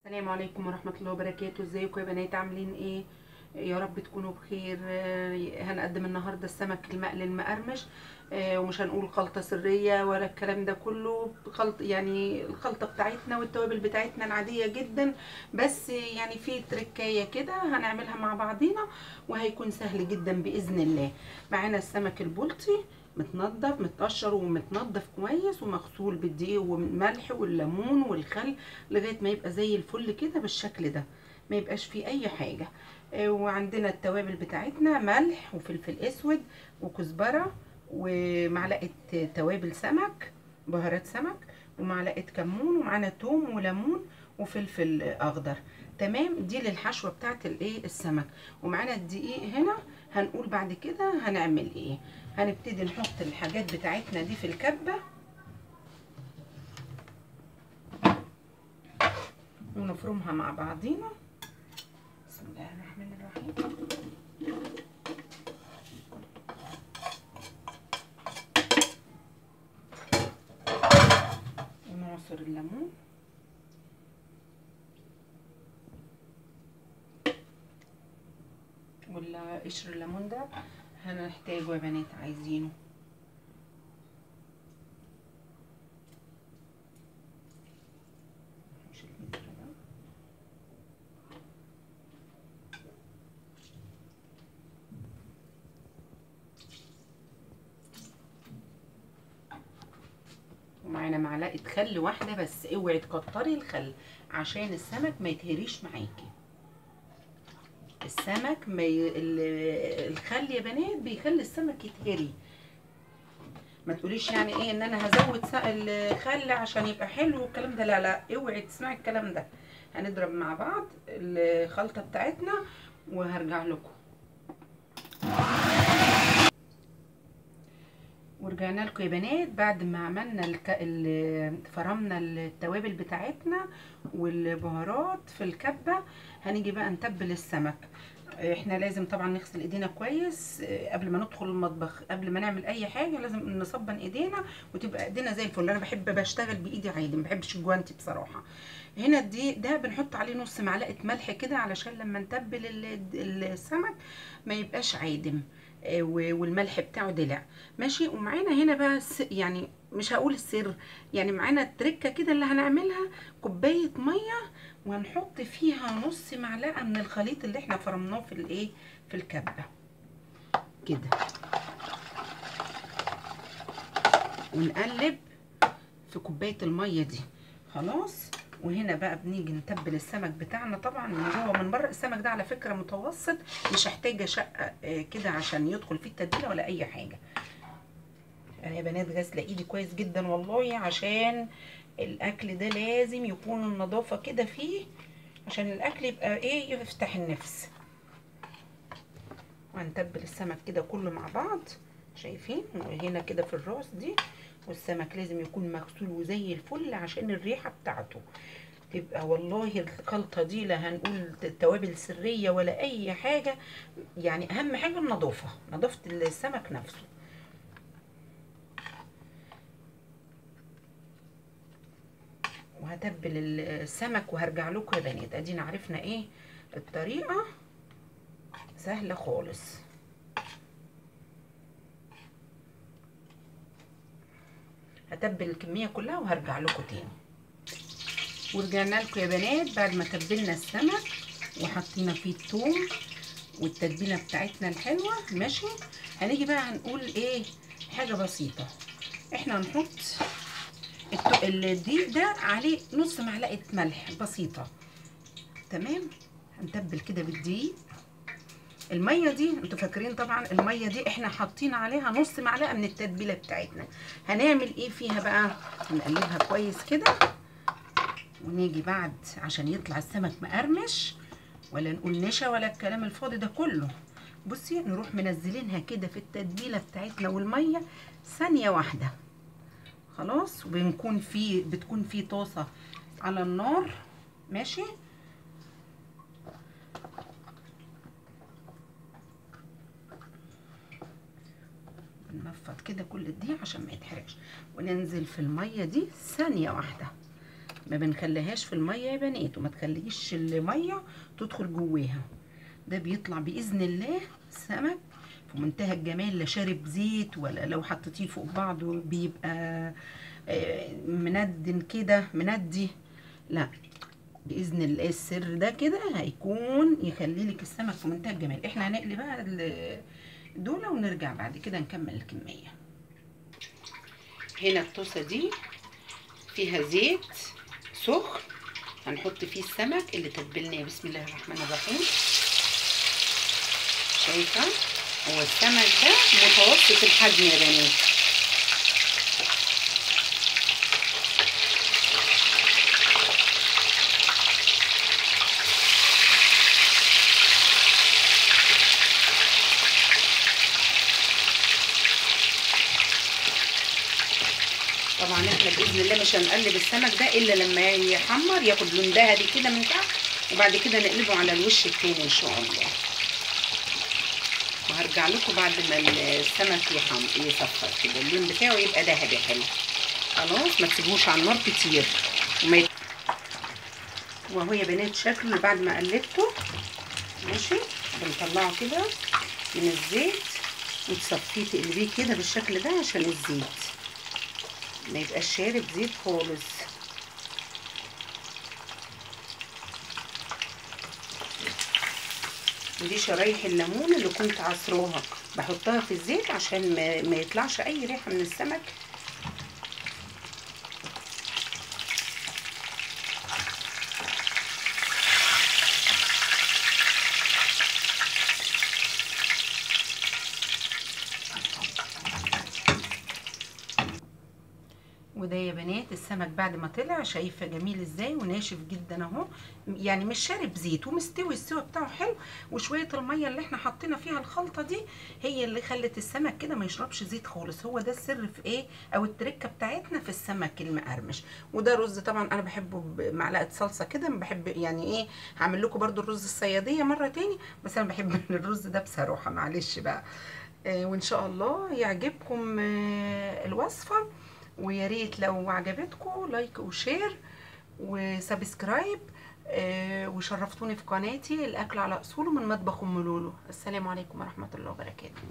السلام عليكم ورحمة الله وبركاته. ازيكم يا بنات، عاملين ايه؟ يا رب تكونوا بخير. هنقدم النهارده السمك المقلي المقرمش، ومش هنقول خلطة سرية ولا الكلام ده كله، خلط يعني الخلطة بتاعتنا والتوابل بتاعتنا العادية جدا، بس يعني في تركاية كده هنعملها مع بعضينا وهيكون سهل جدا بإذن الله. معانا السمك البلطي متنضف متقشر ومتنضف كويس ومغسول بالدقيق والملح والليمون والخل لغاية ما يبقى زي الفل كده بالشكل ده، ما يبقاش فيه اي حاجة. وعندنا التوابل بتاعتنا ملح وفلفل اسود وكزبره ومعلقة توابل سمك، بهارات سمك، ومعلقة كمون، ومعانا توم وليمون وفلفل اخضر. تمام، دي للحشوه بتاعت الايه السمك. ومعانا الدقيق هنا، هنقول بعد كده هنعمل ايه. هنبتدي نحط الحاجات بتاعتنا دي في الكبه ونفرمها مع بعضينا. بسم الله الرحمن الرحيم. ونعصر الليمون، ولا قشر الليمون ده هنحتاجه يا بنات، عايزينه. ومعانا معلقه خل واحدة بس، اوعي تكتري الخل عشان السمك ما يتهريش معاكي. السمك ما الخل يا بنات بيخلي السمك يتهري. ما تقوليش يعني ايه ان انا هزود الخل عشان يبقى حلو والكلام ده، لا لا، اوعي تسمعي الكلام ده. هنضرب مع بعض الخلطة بتاعتنا وهرجع لكم. ورجعنا لكم يا بنات بعد ما عملنا فرمنا التوابل بتاعتنا والبهارات في الكبه. هنيجي بقى نتبل السمك. احنا لازم طبعا نغسل ايدينا كويس قبل ما ندخل المطبخ، قبل ما نعمل اي حاجة لازم نصبن ايدينا وتبقى ايدينا زي الفل. انا بحب بشتغل بايدي عادي، ما بحبش الجوانتي بصراحة. هنا الدقيق ده بنحط عليه نص معلقه ملح كده علشان لما نتبل السمك ما يبقاش عادم والملح بتاعه دلع. ماشي. ومعانا هنا بقى يعني مش هقول السر، يعني معانا التركة كده اللي هنعملها، كوباية مية وهنحط فيها نص معلقه من الخليط اللي احنا فرمناه في الايه في الكبه كده، ونقلب في كوباية المية دي. خلاص. وهنا بقى بنيجي نتبل السمك بتاعنا طبعا من جوه ومن بره. السمك ده على فكرة متوسط، مش هحتاج شقه كده عشان يدخل فيه التتبيله ولا اي حاجة. انا يا بنات غاسله ايدي كويس جدا والله، عشان الاكل ده لازم يكون النظافة كده فيه عشان الاكل يبقى ايه يفتح النفس. وهنتبل السمك كده كله مع بعض، شايفين؟ وهنا كده في الراس دي. والسمك لازم يكون مغسول وزي الفل عشان الريحة بتاعته تبقى، والله الخلطة دي لا هنقول توابل سرية ولا اي حاجة، يعني اهم حاجة النظافة، نظافة السمك نفسه. وهتبل السمك وهرجع لكم يا بنات. ادينا عرفنا ايه الطريقة، سهلة خالص. هتبل الكمية كلها وهرجع لكم تاني. ورجعنا لكم يا بنات بعد ما تبلنا السمك وحطينا فيه الثوم والتتبيله بتاعتنا الحلوة. ماشي. هنيجي بقى هنقول ايه حاجة بسيطة. احنا هنحط الدقيق ده عليه نص معلقه ملح بسيطة. تمام. هنتبل كده بالدقيق. المية دي انتوا فاكرين طبعا المية دي احنا حاطين عليها نص معلقه من التتبيله بتاعتنا. هنعمل ايه فيها بقى؟ هنقلبها كويس كده، ونيجي بعد عشان يطلع السمك مقرمش ولا نقول نشا ولا الكلام الفاضي ده كله. بصي نروح منزلينها كده في التتبيله بتاعتنا والمية ثانية واحدة. خلاص. وبنكون في بتكون في طاسه على النار. ماشي. ننفض كده كل دي عشان ما يتحرقش، وننزل في المية دي ثانية واحدة. ما بنخليهاش في المية يا بنات، وما تخليش المية تدخل جواها. ده بيطلع باذن الله سمك في منتهى الجمال، لا شارب زيت ولا لو حطيتيه فوق بعضه بيبقى مندن كده مندي. لا باذن الله السر ده كده هيكون يخلي لك السمك في منتهى الجمال. احنا هنقلي بقى دول ونرجع بعد كده نكمل الكمية. هنا الطاسه دي فيها زيت سخن، هنحط فيه السمك اللي تبلناه. بسم الله الرحمن الرحيم. شايفه هو السمك ده متوسط الحجم يا بنات. طبعا احنا باذن الله مش هنقلب السمك ده الا لما يحمر، ياخد لون ذهبي كده من تحت، وبعد كده نقلبه على الوش التاني ان شاء الله. وهرجع لكم بعد ما السمك يصفر كده، اللون بتاعه يبقى ذهبي حلو. خلاص ما تسيبوش على النار كتير. وهو يا بنات شكله بعد ما قلبته ماشي، بنطلعه كده من الزيت وتصفية، تقلبيه كده بالشكل ده عشان الزيت ما يبقاش شارب زيت خالص. ودي شرايح الليمون اللي كنت عصراها، بحطها في الزيت عشان ما يطلعش اي ريحه من السمك. وده يا بنات السمك بعد ما طلع، شايفه جميل ازاي وناشف جدا اهو، يعني مش شارب زيت ومستوي، السوا بتاعه حلو. وشوية المية اللي احنا حطينا فيها الخلطة دي هي اللي خلت السمك كده ما يشربش زيت خالص. هو ده السر في ايه، او التركة بتاعتنا في السمك المقرمش. وده رز طبعا انا بحبه بمعلقه صلصه كده، بحب يعني ايه، هعمل لكم برده الرز الصياديه مرة تاني، بس انا بحب الرز ده بصراحة، معلش بقى. وان شاء الله يعجبكم الوصفة، ويا ريت لو عجبتكم like و share و subscribe، وشرفتوني في قناتي الاكل على اصوله من مطبخ ام لولو. السلام عليكم ورحمة الله وبركاته.